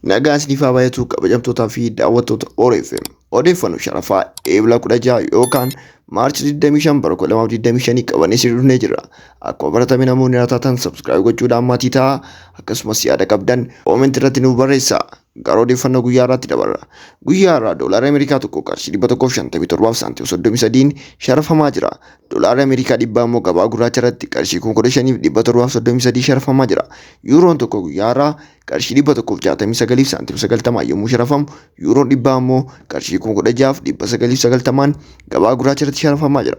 Nagaan isiniif haa baay'atu kabajamtootaa fi daawwattoota ORFM. Odeeffannoo sharafaa Eebla 16 yookaan Maarchi 25 bara 2025 qabannee isin dhufnee jirra. Akkuma baratame namoonni irraa taatan subscribe gochuudhaan maatii ta'aa. Akkasumas yaada qabdan comment irratti nuuf barreessaa. Gara odeeffannoo guyyaa har'aatti dabarra. Guyyaa har'aa doolaarri Ameerikaa tokko qarshii 157 saantima 33 sharafamaa jira. Doolaarri Ameerikaa dhibbaa immoo gabaa gurraacha irratti qarshii 15,733 sharafamaa jira. Yuuroon tokko guyyaa har'aa qarshii 169 saantima 90 yommuu sharafamu, yuuroon dhibbaa immoo qarshii 16,990 gabaa gurraacha irratti sharafamaa jira.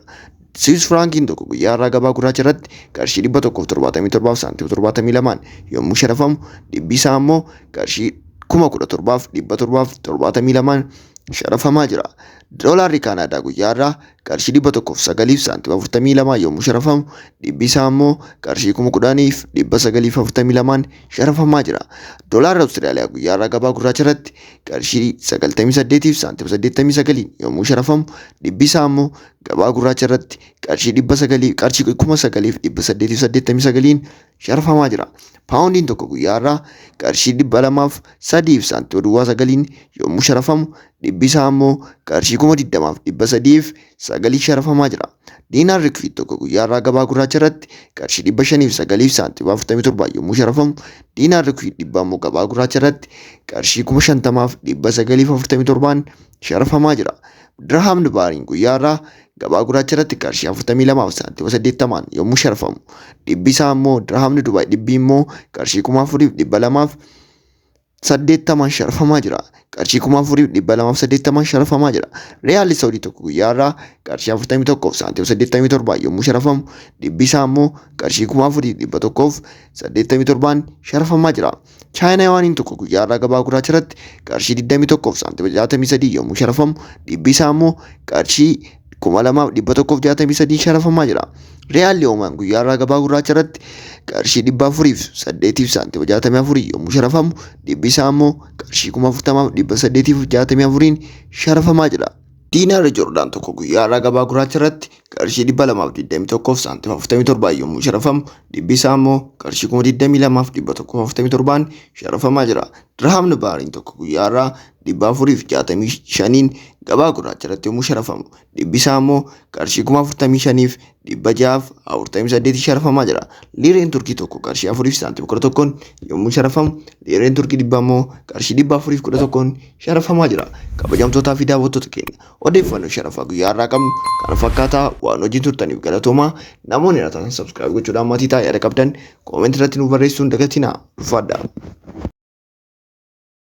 Siwiis firaankiin tokko guyyaa har'aa gabaa gurraacha irratti qarshii 177 saantima 72 yommuu sharafamu, dhibbi isaa immoo qarshii 17,772 sharafamaa jira. Doolaarri Kaanaadaa guyyaa har'aa qarshii 109 saantima 42 yommuu sharafamu, dhibbi isaa immoo qarshii 10,942 sharafamaa jira. Doolaarri Awustiraaliyaa guyyaa har'aa gabaa gurraacha irratti qarshii 98 saantima 89 yommuu sharafamu, dhibbi isaa immoo gabaa gurraacha irratti qarshii 900 qarshii 9,889 sharafamaa jira. Paawundiin tokko guyyaa har'aa qarshii 203 saantima duwwaa 9 yommuu sharafamu, dhibbi isaa immoo qarshii 20,309 sharafamaa jira. Diinaarri Kuwait tokko guyyaa har'aa gabaa gurraacha irratti qarshii 509 saantima 47 yommuu sharafamu, diinaarri Kuwait dhibba immoo gabaa gurraacha irratti qarshii 50,947 sharafamaa jira. Dirhaamni Baariin guyyaa har'aa gabaa gurraacha irratti qarshii 42 saantima 80 yommuu sharafamu, dhibbi isaa immoo dirhaamni Dubaay dhibbi immoo qarshii 4,280 sharafamaa jira. Qarshii 4,280 sharafamaa jira. Riyaalli Saudii tokko guyyaa har'aa qarshii 41 saantima 87 yommuu sharafamu, dhibbi isaa immoo qarshii 4,187 sharafamaa jira. Chaayinaa yuwaaniin tokko guyyaa har'aa gabaa gurraacha irratti qarshii 21 saantima 63 yommuu sharafamu, dhibbi isaa immoo qarshii 2,163 sharafamaa jira. Riyaalli Oomaan guyyaa har'aa gabaa gurraacha irratti qarshii 408 saantima 64 yommuu sharafamu, dhibbi isaa immoo qarshii 40,864 sharafamaa jira. Diinaarri Joordaan tokko guyyaa har'aa gabaa gurraacha irratti qarshii 221 saantima 47 yommuu sharafamu, dhibbi isaa immoo qarshii 22,147 sharafamaa jira. Dirhaamni Baariin tokko guyyaa har'aa 465 gabaa gurraacha irratti yommuu sharafamu, dhibbi isaa immoo qarshii 45,648 sharafamaa jira. Liireen Turkii tokko qarshii 4 saantima 11 yommuu sharafamu, liireen Turkii dhibba immoo qarshii 411 sharafamaa jira. Kabajamtootaa fi daawwattoota keenya, odeeffannoo sharafaa guyyaa har'aa qabnu kana fakkaataa. Waan wajjin turtaniif galatoomaa. Namoonni irraa taatan subscribe gochuudhaan maatii ta'aa. Yaada qabdan comment irratti nu barreessuun dagatinaa. Ulfaadhaa.